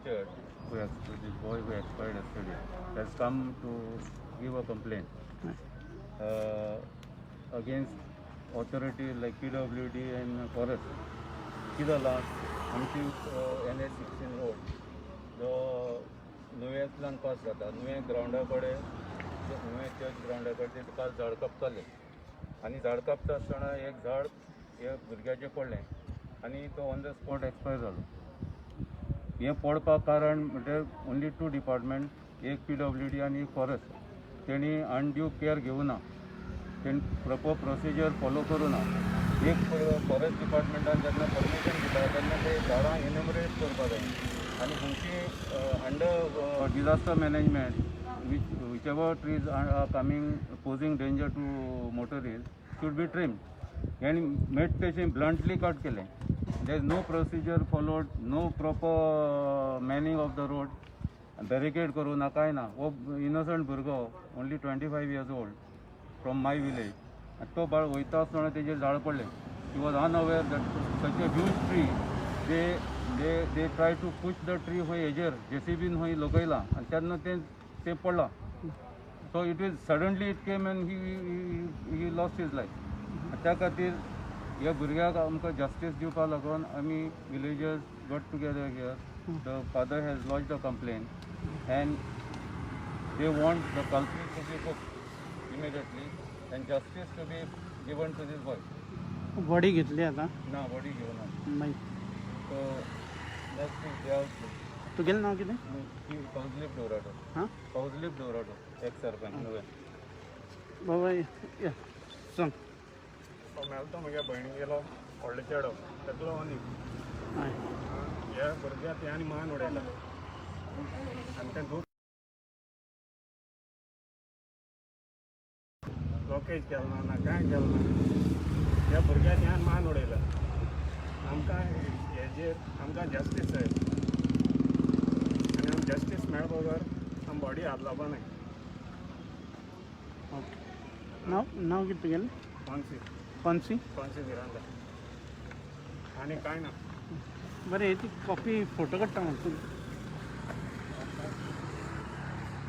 injured, who has, this boy who expired yesterday, has come to give a complaint against authority like PWD and forest. कितें जालां, आमची N H 16 road जो नुव्यांतल्यान pass जाता, नुवें ग्रावंडा कडेन, नुवें church ग्रावंडा कडेन ते काल झाड कापताले आनी झाड कापता आसतना एक झाड ह्या भुरग्याचें पडलें आनी तो ऑन the spot expire जालो. हें पडपाक कारण म्हणजे ओन्ली टू डिपार्टमेंट, एक पीडब्ल्यूडी आनी एक फॉरेस्ट. तेणी अनड्यू केअर घेवना, तेणी प्रोपर प्रोसिजर फॉलो करूं ना. एक फॉरेस्ट डिपार्टमेंटान जेन्ना परमिशन दिता तेन्ना ते झाडां एन्युमरेट करपा जाय आनी खंयची under disaster management whichever trees are coming, posing danger to motorist, should be trimmed. आनी मेट तशें ब्लंटली कट केलें. There is no procedure followed, no proper manning of the road, barricade करूं ना, कांय ना. हो इनोसंट भुरगो, only 25 years old, from my village, आनी तो बाळ वयता आसतना तेजेर झाड पडलें. He was unaware that such a huge tree. They try to push the tree खंय हेजेर जेसीबीन खंय लोकयलां आनी तेन्ना तें तें पडलां. So it is suddenly it came and he lost his life. त्या खातीर ह्या भुरग्याक आमकां जस्टीस दिवपा लागून आमी villagers got together here. The father has lodged a complaint and they want the culprit to be booked immediately and justice to be given to this boy. Body घेतली आता? ना, बॉडी घेवना. मागीर? So next week they have. तुगेलें नांव कितें? फौजलीप Dorado. हां. फौजलीप Dorado, x sarpanch, नुवें. बाबा, या, सांग. मेलो तो म्हज्या भयणीगेलो व्हडलो चेडो, तेकलो आनी हय. ह्या भुरग्याक तें आनी मान उडयला आनी तें दूद ब्लॉकेज केलें ना, ना कांय केलें ना. ह्या भुरग्याक ह्यान मान उडयला. आमकां हेजेर आमकां जस्टीस जाय आनी आम जस्टीस मेळ बगर आम बॉडी हात लावपा नाय. ओके, नांव नांव कितें तुगेलें? कॉन्सी. कॉन्सी. कॉन्सी मिरांदा, आनी कांय ना. बरें, ती कॉपी फोटो काडटा म्हाका तूं.